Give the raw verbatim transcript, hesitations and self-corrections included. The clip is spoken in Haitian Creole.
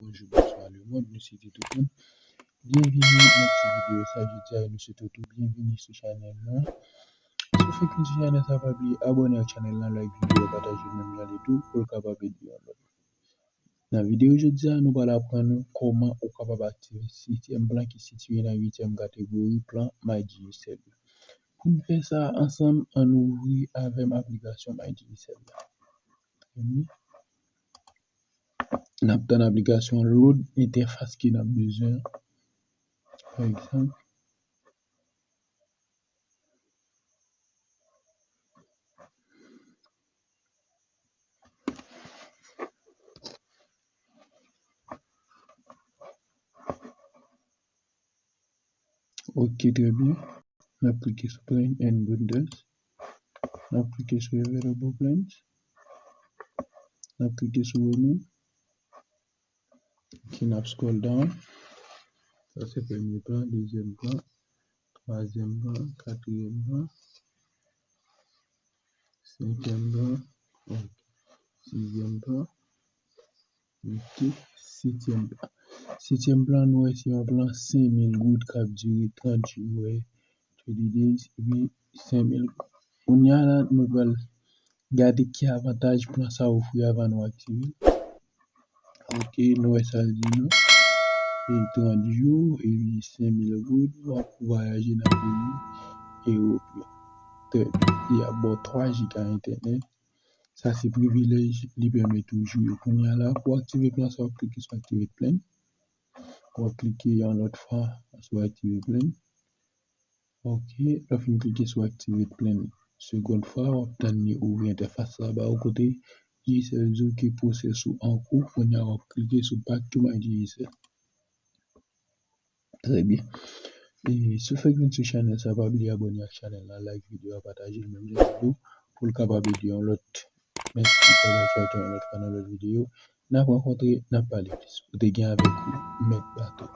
Bonjou, bonswa lemonn, nou swete tout moun byenvini nan ti videyo sa jodi a, nou swete w tou byenvini sou chanèl la. Si w fenk vin sou chanèl sa, pa bliye abòne ak chanèl la, like videyo, pataje l menm jan li tou pou l kapab ede yon lòt. Nan videyo jodi a, nou pral aprann ou kòman ou kapab aktive setyèm plan ki sitiye nan uityèm kategori plan MyDigicel yo. Pou n fè sa ansanm, ann ouvri avè m aplikasyon MyDigicel la. N ap tann aplikasyon an load entèfas ke n ap bezwen an. Pa egzanp, Ok, trè byen. N ap klike sou Plan and Bundles. N ap klike sou Available Plans. N ap klike sou Roaming. Ok, n ap scroll down. Sa se premye plan, dezyèm plan, twazyèm plan, katriyèm plan, senkyèm plan, ok, sizyèm plan, ok, setyèm plan. Setyèm plan, nou wè se yon plan senk mil goud k ap dire trant jou, wè, thirty days, epi senk mil goud. Kounye a la, nou pral gade ki avantaj plan sa ofri avan nou aktive l. Ok, nou wè sa l di nou. E trant jou, epi senk mil goud, w ap vwayaje nan peyi Ewòp yo. Trè byen. Li ap ba w twa giga entènèt. Sa se privilèj li pèmèt ou jwi yo. Kounye a la, pou aktive plan sa, w ap klike sou Activate Plan. W ap klike yon lòt fwa sou Activate Plan. Ok, lè w fin klike sou Activate Plan segond fwa, w ap tann li ouvri entèfas sa ba ou kote Digicel di w ke pwosès ou an kou. Kounye a, w ap klike sou Back to MyDigicel. Trè byen. E si w fèk vin sou chanèl sa, pa bliye abòne ak chanèl la, like videyo a, pataje l menm jan tou pou l kapab ede yon lòt. Mèsi, bye bye, tchao, tchao, yon lòt fwa nan lòt videyo. N ap rankontre, n ap pale plis. Ou te gen avèk ou, Mèt Bato.